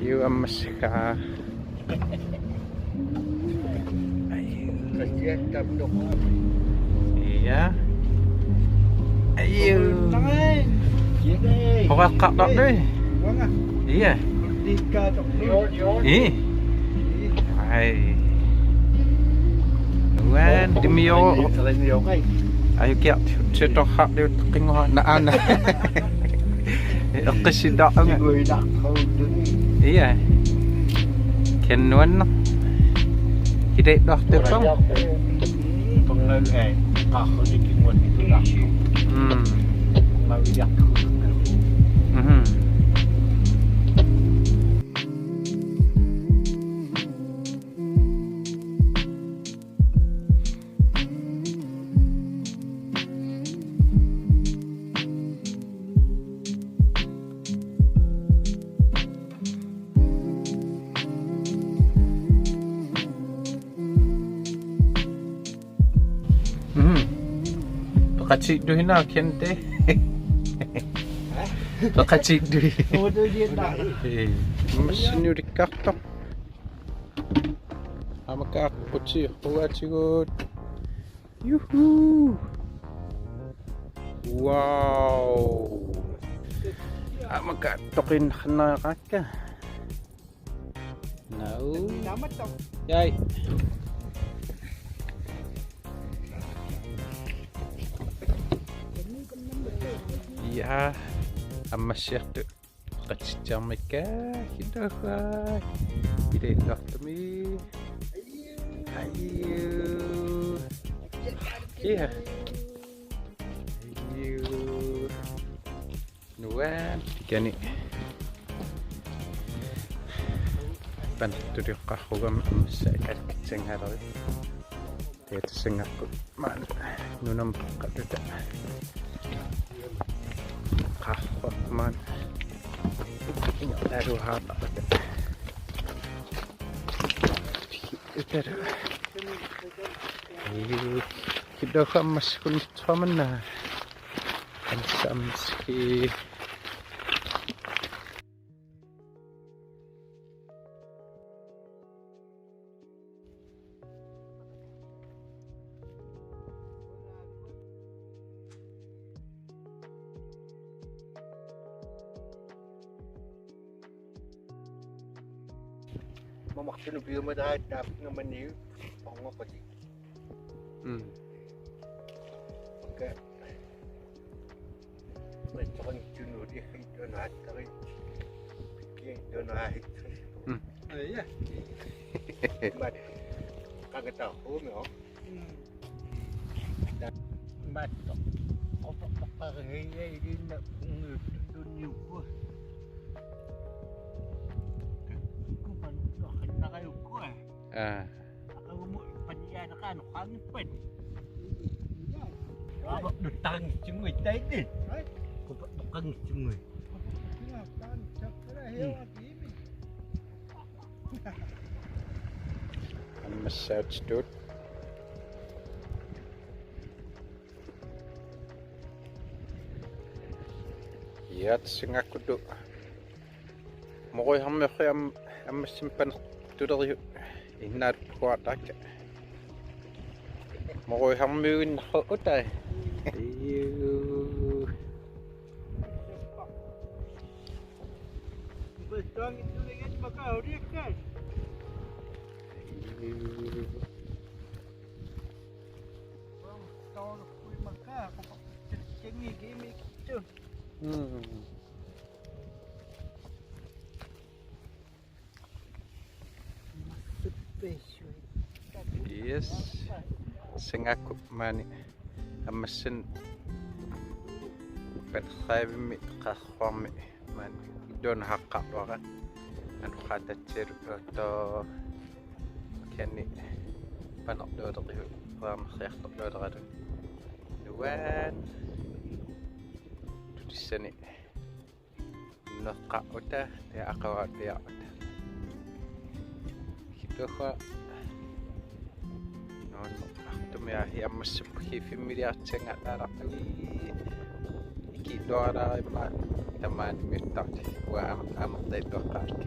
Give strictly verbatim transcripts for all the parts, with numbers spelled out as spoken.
Yu ammassakka. Ayu. Ia. Ayu. Poqaqqartartui. Ia. Ii. Ai. Uan dimio. Ayu kiaq. Setorhaq diu qingua na ana. Eqqissitaarunga. Ia. Kennuanna. Kidai dortepang. Mm. Mhm. Mhm. Peqatigiittuinnaq kente. Peqatigiittui. Ee. Massiniulikkartoq. Aamma kaaqquti quatigut. Juhu. Wow. Aamma kaattoqinnarakka. Nau. Jai. Ia, ammassiartut. Qatitsiarmikka, kidahua. Ilillartumi. Ayu. Ia. Ayu. Nuan, tikani. Pantuliuqqarugami ammassai alkitsangaleri. Tiatassangaqqut maani nunamut peqqalluta. Qarraq maani. Ingerlaruhaaqarluta. Utalu. Ii, kidahua ammassagunartuamanna. Ansamski. Mamartunut piumaleraat taappinnga maniu orngoqatik. Mm. Okei. Restaurantitut uliakkit donaatari. Pikkit donaatari. Mm. Aja. Mat. Kangata huumi o. Mm. Mat. Opa pakari hei hei dinna. Tunniukku. Kupan to hanna kayukku. Ah. Aqagumu paniaanaqaanu qaanngippat. Ava nuttaqanngitsunnguit taiti. Hai. Kupa nuqqanngitsunnguit. Ina taan takkara hewa kiimi. Ammassaatitut. Iat singakkutut. Moruiharmiorri am-, ammassimik panertulerigut innaalluartaakka. Moruiharmiuinnarru utai. Iu. Iu. Mm. Yes. Singakkut maani ammassan panerrivimmi qarruarmi maani donahaqqarluara anoqqaatatsialu uuttoq kani panerluulerigut panerriartorluuleraluni. Nuan. Tutissani. Neqqa uta, ja aqagu piaq uta. Kituhua. Nuanneq artumik ahi ammassappagiiffimmiiliartiangaalaartui. Ikiluaraarimma tamaani miuttarti. Uanga am-, amertailluaqqaakka.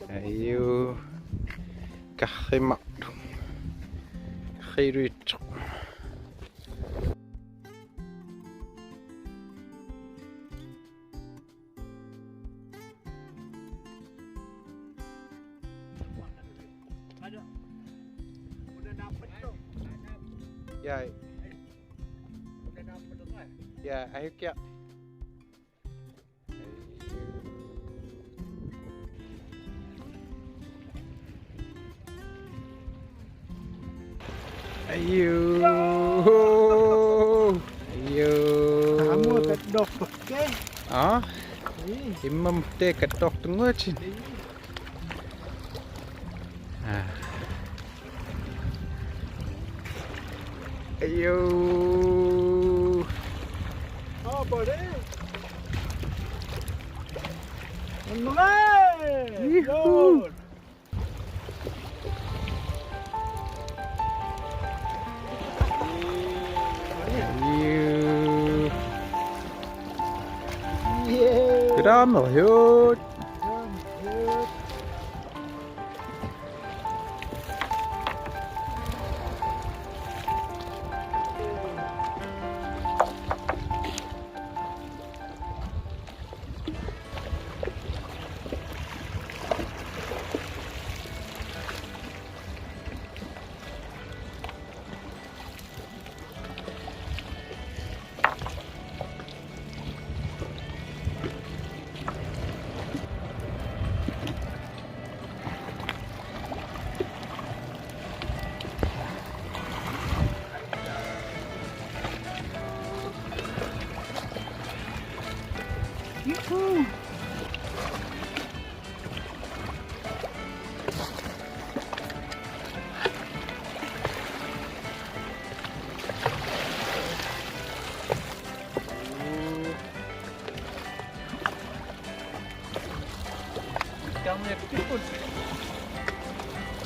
Ajuu. Karrimarlu. Karriluitsoq. Ja. Ja, ahiukkiaq. Ajuu. Ajuu. Aamma kattorpakkit. Aa? Ii. Immaqa tassa kattortunnguatsiarput. Aa. Ajuu. Aa, buddy. Anne! Juhu. Lord. Ajuu. Yeah. Good on the hood.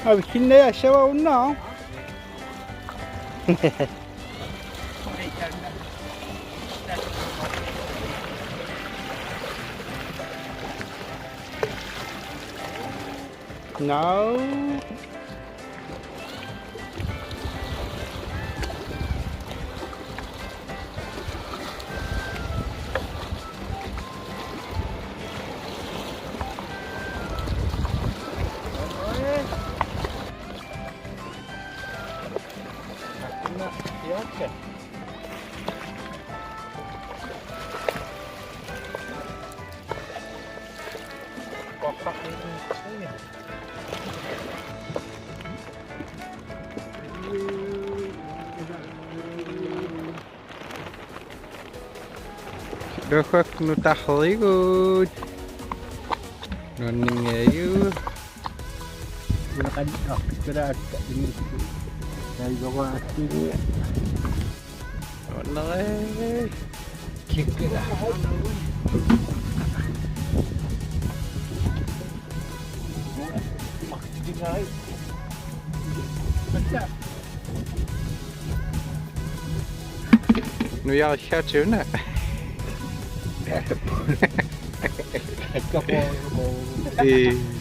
Avissinnajassava una? No. Luhak nutarrigut. Nunningayu. Unakan aqkalaakka inisku. Taigoraatsinga. Onnereeq. Kikkila. Nujarissaatsiuna. Ii.